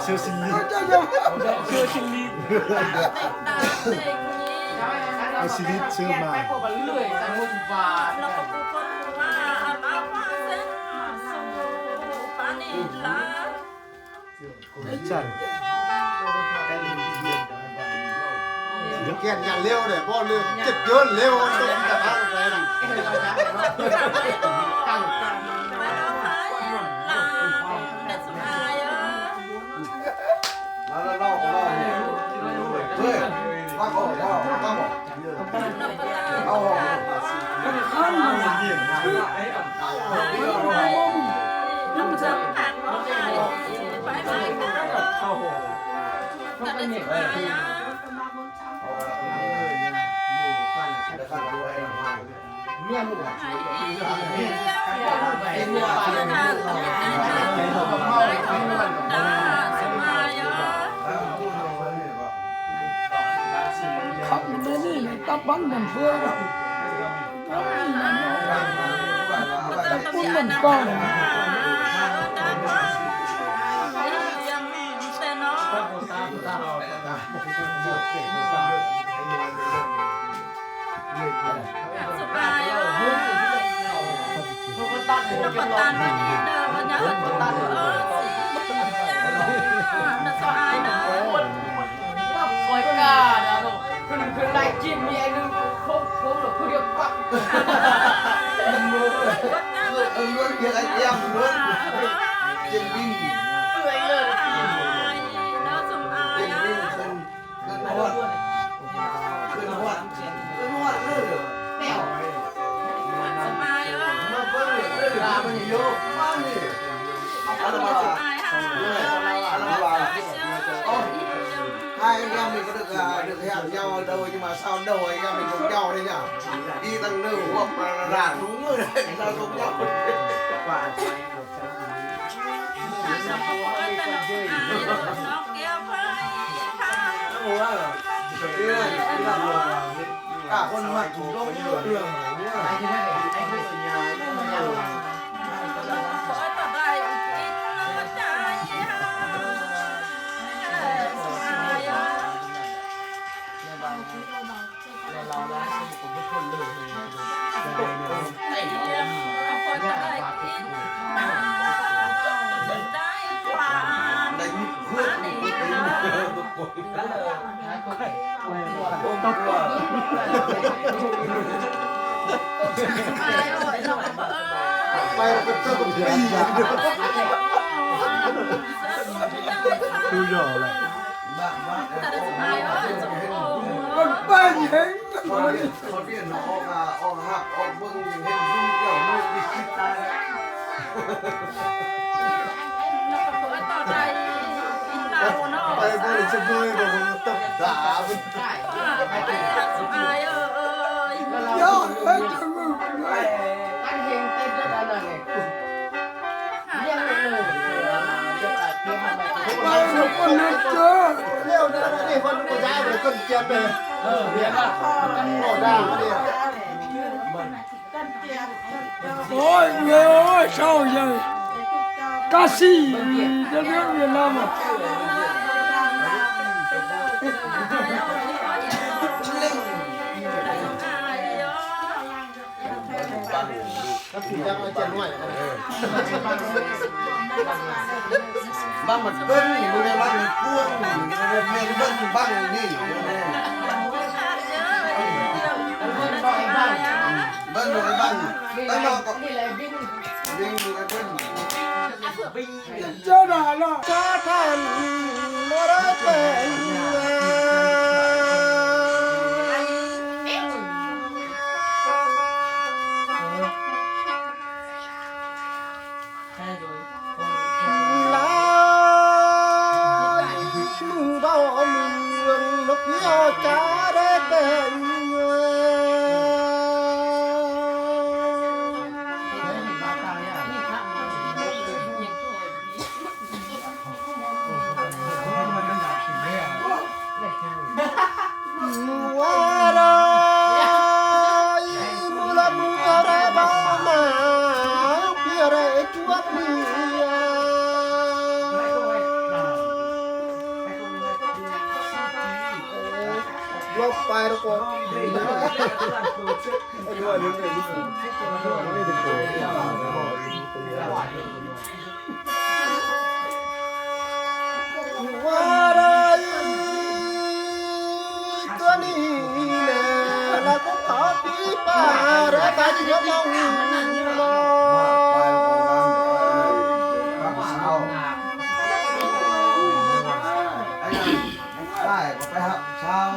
ເຊີຊິນລີ ເຊີຊິນລີ ເອົາຊີວິດເຊີມາ. ກຽນຢ່າງເລວເດ້ ບໍ່ເລີກເຈັດເດືອນເລວ ຕົກຈາກທາງໄປນະ. ເຮີ້ຍ ມາອອກ ມາອອກ ມາອອກ. ຄັກແມ່ນນີ້ ຕັບບັງບັນເຟືອ ຕັບປຸ້ນບັນກອງ. ໂອ້ຍ ເອີຍ ເຊົາໃຫຍ່ ກາຊີ ຈະເລື່ອງວຽດນາມ ບັງມັນເບິ່ງ ບໍ່ແມ່ນບັງກວງ ແມ່ນເບິ່ງບັງນີ້ ເບິ່ງບັງ ຕັ້ງນອກກໍ ເຈົ້າໜ້າລະ ສາທານບໍ່ໄດ້ເປັນ ໄປແລ້ວກໍ ວ່າໄດ້ຕົວນີ້ແຫຼະ ລະກໍຂໍປີປາ ລະການຍົກເອົາມາ ໄປກໍໄປຫາຜູ້ສາວ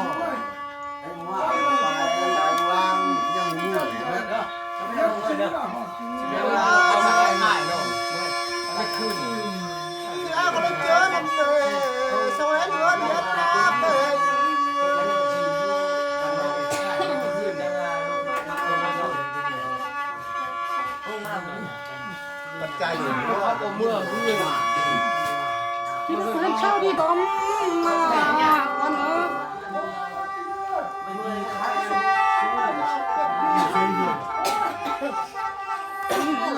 ປັດໄຈ ເຮົາກໍເມືອຄືກັນ ທີ່ເພິ່ນເຊົາດີບໍ່ ມາກ່ອນເອີ.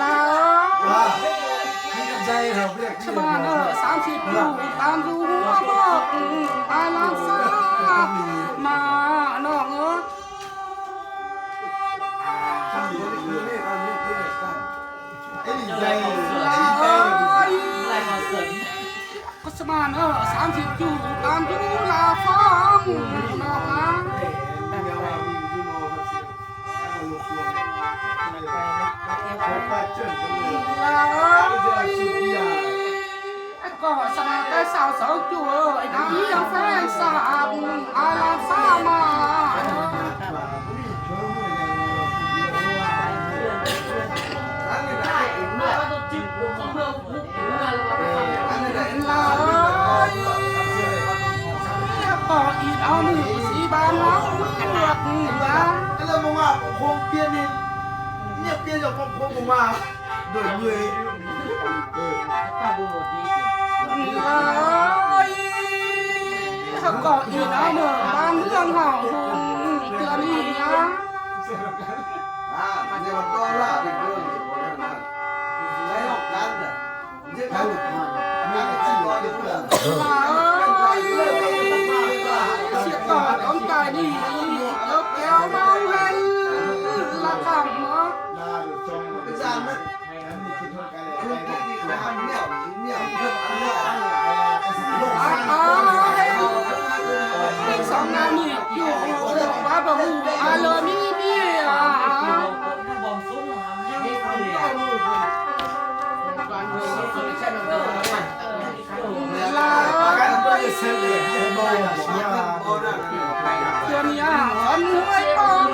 ລາວ ຊະບານເອີ ສາມສິບຢູ່ຕາມຢູ່ຫົວບອກ ອາລາມຊາ ມານ້ອງເອີ. ລາວເອີຍ ກໍສະມານເອີ ສາມສິບຢູ່ຕາມຢູ່ລາວຟັງນອກລາ ລາວເອີຍ ກໍສະມານແຕ່ສາວເຊົາຢູ່ເອີຍ ນາງຮຽງແຟງສາບ ອາລາມສາມາ ລາວເອີຍ ກໍອີກເອົາມືສີບ້ານເຮົາເລືອກວ່າ ແລ້ວມາວ່າຄົງປ່ຽນນີ້ ເນຍປ່ຽນຈາກຄົງບໍ່ມາ ໂດຍເມື່ອຍ ເອີ ລາວເອີຍ ກໍອີກເອົາມືບ້ານເມືອງເຮົາເທື່ອນີ້ນະ ອ່າ ເນຍວ່າຕໍ່ລາວເປັນເລື່ອງ ໄດ້ອອກກັນນະ ເສຍຕໍ່ຕ້ອງກາຍນີ້ ເອົາແກ້ວມາເວັນລະຄຳເນາະ ສອງນາມີຢູ່ວ່າບໍ່ຮູ້ອາເລີມີເມຍ ລາວ ສ່ວນຍາອັນຫ້ວຍປອງ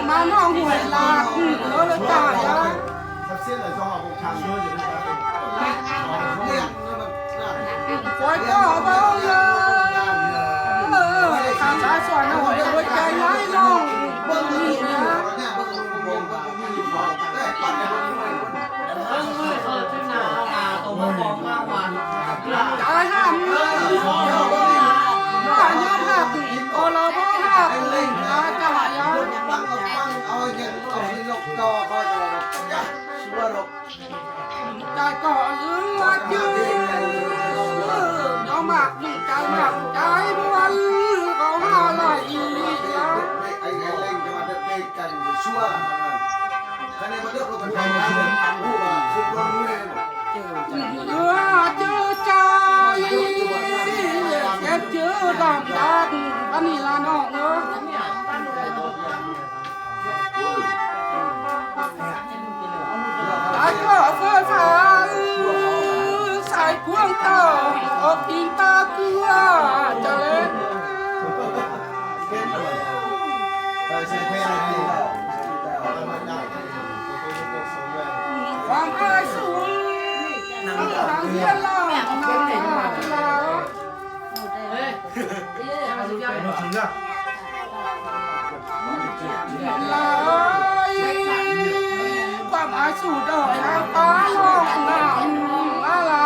ມາໜອງຫ້ວຍລາດ ໂລລະກາຍາ ຂ້ອຍກໍເວົ້າເລີຍ ຂ້າສາຍສວນເຮົາ ຫົວໃຈໃຫຍ່ນ້ອງເບິ່ງນີ້ນະ ຕາຍຫາມ ຍອມຮັບກໍລະບໍ່ຮັບ ອາຈານ ກາຍກໍເຫຼືອຈື່ ຍອມມັກໃຈມັກໃຈມ່ວນ ກໍຫາຫຼາຍອີ່ຫຼີ ເອີ ເຈີໃຈ ເຈັບເຈີດຳດັນ ອັນນີ້ລະນ້ອງເອີ. ອາກໍເຟີ້ຟ້າ ສາຍກວາງຕ້ອງ ອອກອີງຕາເກືອຈະເລນ ຄວາມອ້າຍສູງ ທາງເຮືອນລາວ ເອີ. ຫຼາຍ ຄວາມອາຍສູ່ດອຍຫາງປານອກໜ້າອາລາ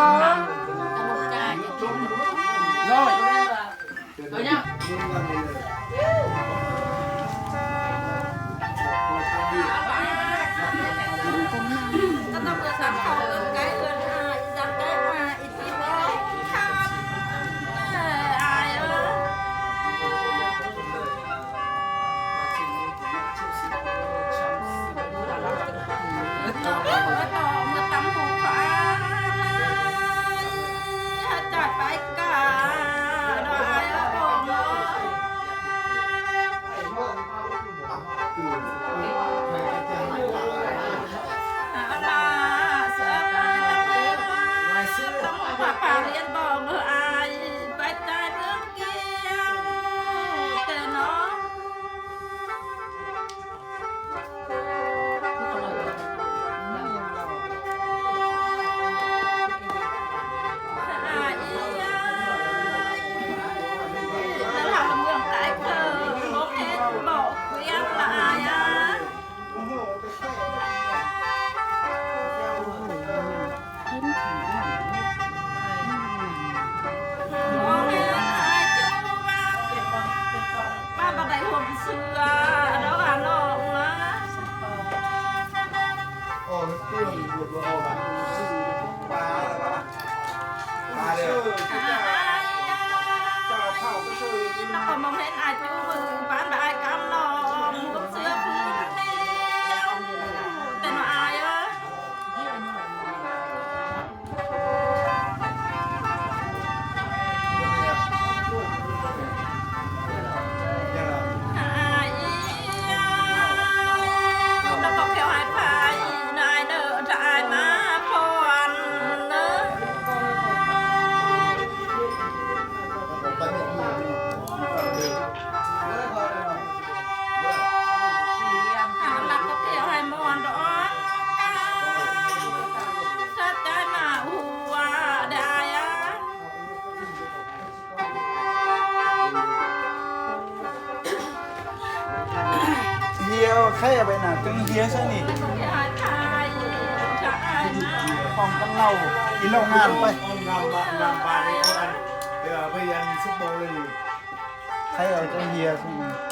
ໂດຍ. ໃຊ້ເອົາໄປນະ ຈັ່ງເຮຍໃສ່ນີ້ ຂອງກັນເລົ່າ ອີຫຼອກງານໄປ ໃຊ້ເອົາຈັ່ງເຮຍໃສ່ນີ້.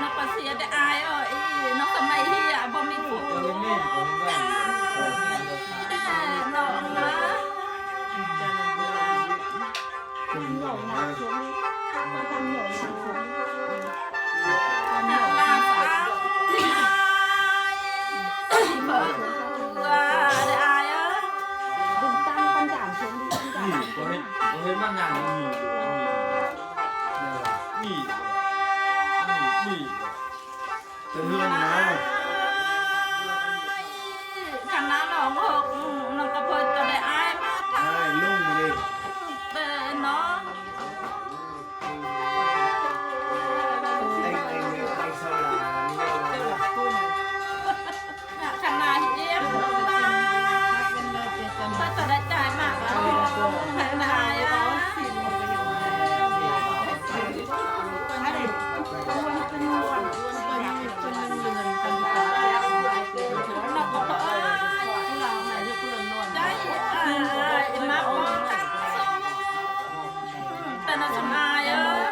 ນອກກະເສຍແຕ່ອາຍເອີຍ ນອກສະໄໝເຮຍບໍ່ມີຜູ້ ແຕ່ນອກມາ ນີ້ ບໍ່ເຫັນ ບໍ່ເຫັນມັນນັ່ງ ນີ້ ນີ້ ນີ້ ນີ້ ນີ້ ເປັນເຮືອນນະ ຄັນນານ້ອງຫົກ ນ້ອງກະເພີດກໍໄດ້ອາຍມາ ອາຍລົງມາເດ້ ເດີນ້ອງ ຄັນນາເຮັດ ເພິ່ນຈະໄດ້ຈ່າຍມາກ ຄັນນາ ແຕ່ນະສະມາຍເອີຍ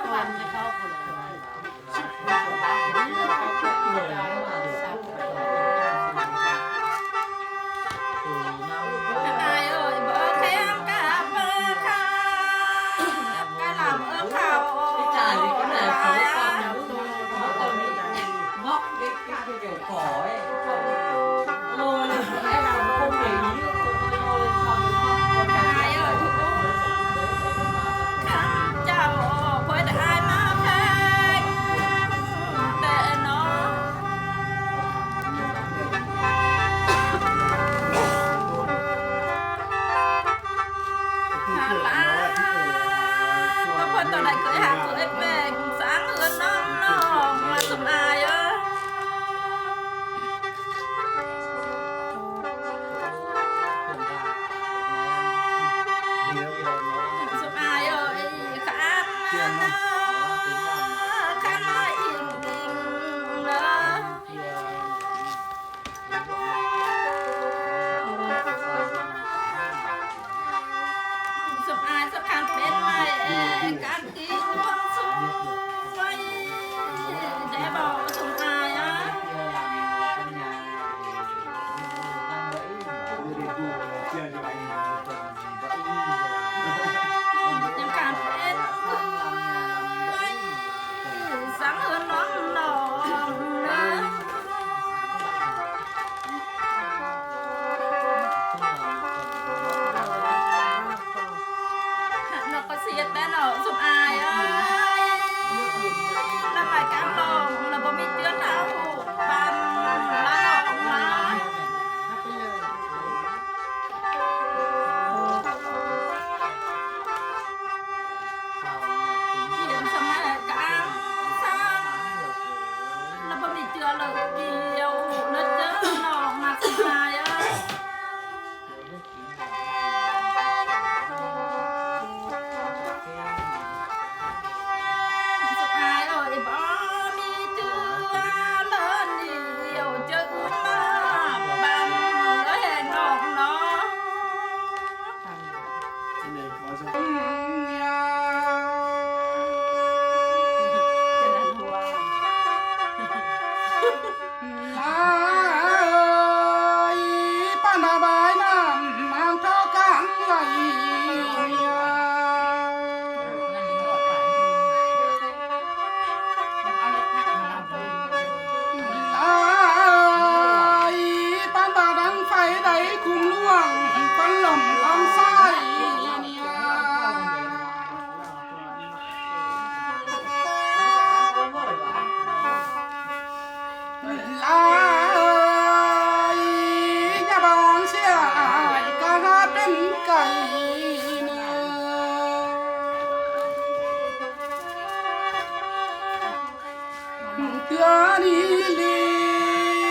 ເທື່ອນີ້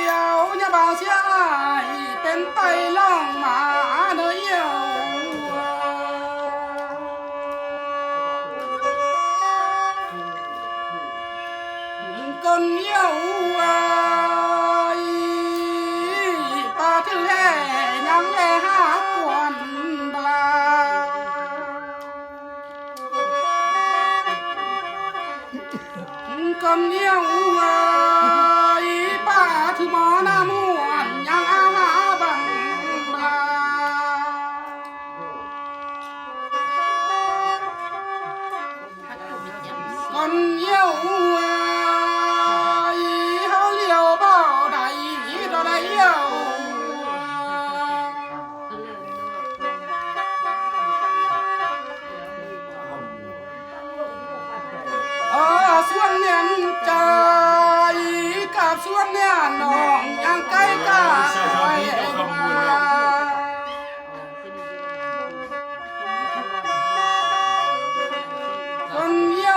ແລ້ວ ຢ່າບ່າວເສຍອ້າຍ ເປັນໄຕລ່ອງມາເນີ່ອຽວ. ກົນເອີຍ ປາຖືແລຍັງແລຫາກວນບາ ກົນເອີຍ ປາຖືໝໍໜ້າມ່ວນຍັງອາຫາບັງບາ. ກ່ອນເອີຍ ເຮົາຫຼຽວບໍ່ໄດ້ ບໍ່ໄດ້ເອີຍ ເອີ ສ່ວນແມ່ນໃຈກັບສ່ວນແມ່ນ້ອງ ຍັງໃກ້ກັບໄປມາ. ຄົນເອີຍ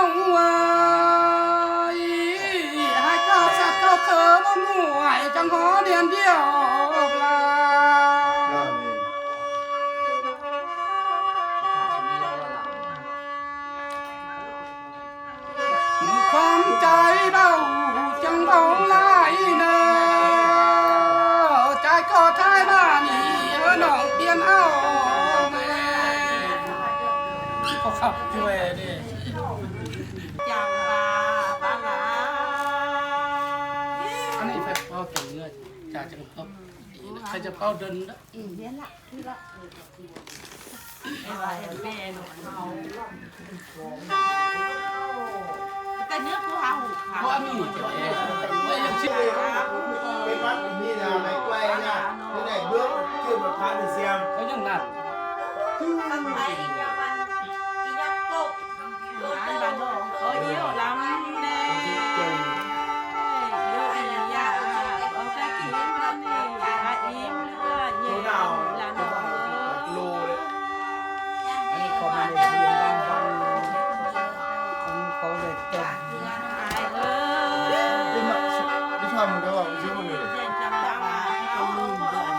ໃຫ້ກາສັດເຂົ້າເຄີບໍ່ໝວຍ ຈັ່ງຂໍດຽນດຽວບລາ. ຄວາມໃຈເບົາຈັ່ງເບົາຫຼາຍເນີ ໃຈກໍຖ່າຍມານີ້ ເອີ ນ້ອງປ່ຽນເອົາແມ່ ເຂົາຂັບຢູ່ແອເດ້ ຈັງວ່າບາລາ ອັນນີ້ໄປເປົ່າຕົວເງືອ ຈາຈັ່ງເປົ່າ ໃຄຈະເປົ່າເດີນ ອືມ ແມ່ນລະ ຄືລະ ແຕ່ວ່າແອນແມ່ນ ແຕ່ເນື້ອຜູ້ຫາຫູ ເພາະອັນນີ້ ເປັນວັດນີ້ນະ ໃນແຂວງນະ ຢູ່ໃນເມືອງ ຊື່ບໍ່ທັນເສຍ ກໍຍັງນັ້ນ ເປົ່າຊື່ ຂຶ້ນເປົ່າຊື່ ເປັນຊື່ ເຮັດດີນ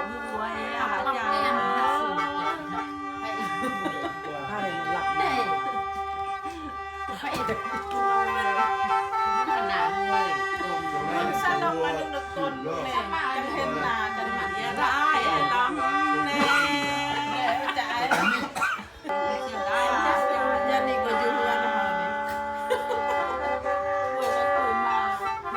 ະ. ອັນນີ້ກໍຢູ່ເຮືອນເຮົານີ້ ໂອ້ຍ ມັນຄືມາ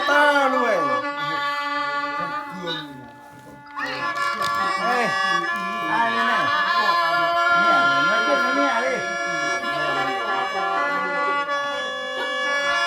Tá, não